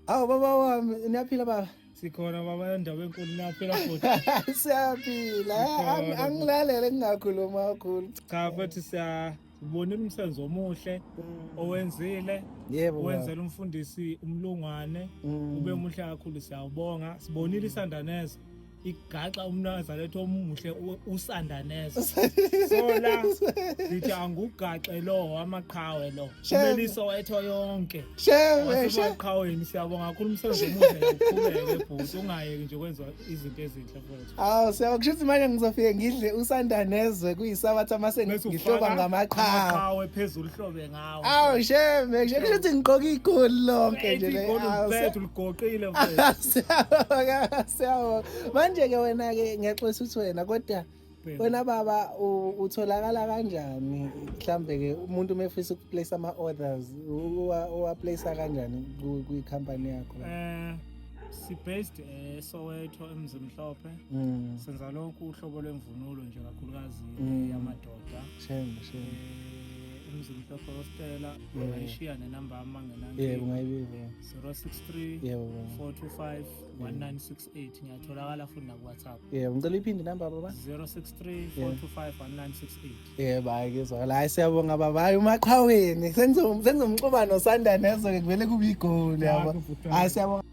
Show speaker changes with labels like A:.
A: Awu baba wami, niyaphila baba?
B: Sikhona baba, endawo enkulu, niyaphila futhi?
A: Siyaphila.
B: Sikhona.
A: Angilalele ngingakhuluma kakhulu.
B: Cha futhi, siyabonile umsebenzi omuhle owenzile.
A: Yebo, baba.
B: Wenzela umfundisi umlungwane. Ube muhle kakhulu, siyawubonga. Sibonile isandaneza igaxa umnazaretha omuhle usandaneza. So la sithi angugaxe lo amaqhawe lo.
A: Shem.
B: Umeliso wethu yonke.
A: Shame, shame.
B: Wasemaqhaweni, siyabonga kakhulu umsebenzi omuhle, uqhubeke bhuti, ungayeki nje kwenza izinto ezinhle mfowethu.
A: Awu, siyabonga. Kusho ukuthi manje ngizofike ngidle usandanezwe kuyisabatha mase
B: Bese
A: ngihloba
B: ufaka
A: ngamaqhawe.
B: amaqhawe phezulu, uhlobe ngawo.
A: Awu shame, kusho ukuthi ngigqoke igoli lonke nje le.
B: Igoli
A: Awu,
B: uliphethe, uligoqile mfowethu.
A: Siyabonga, siyabonga. Manje-ke wena-ke ngiyaxolisa ukuthi wena kodwa wena baba utholakala kanjani? Mhlambe-ke umuntu uma efisa ukuplace ama-orders uwa-place kanjani kwikhampani yakho?
B: Si-based eSoweto, eMzimhlophe. Senza lonke uhlobo lwemvunulo nje, kakhulukazi yamadoda.
A: Shame, shame.
B: EMzimhlophe hostela. Ungayishiya nenamba yami mangenankinga.
A: Yebo, ungayibiza.
B: 063
A: Yebo baba.
B: 425 1968. Ngiyatholakala futhi naku-WhatsApp.
A: Yebo, ngicela uyiphinde inamba baba.
B: 063 425 1968.
A: Yebo, hayi kezwakala. Hayi, siyabonga baba. Hayi, umaqhaweni. Sengizomxuba nosandanezo-ke kuvele kube igoli yabo.
B: Hayi,
A: Hayi, siyabonga.